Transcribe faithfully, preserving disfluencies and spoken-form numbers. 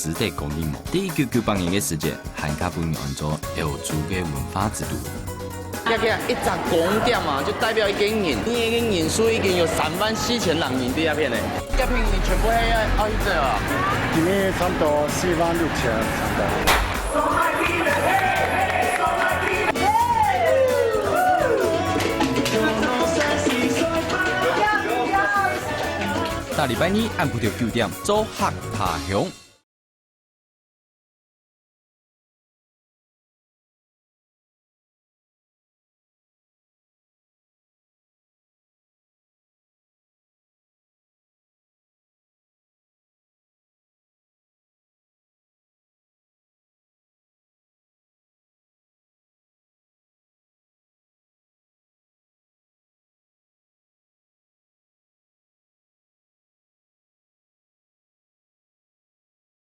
值得講个無？在一九九八年个時節，還較分人安做歐洲个文化之都。這个一隻光點啊，就代表一個人，你个人數已經有三萬四千人在這片呢。這片人全部係愛去這啊。今日差不多四萬六千人參加。 逐禮拜二暗晡頭九點，做客他鄉。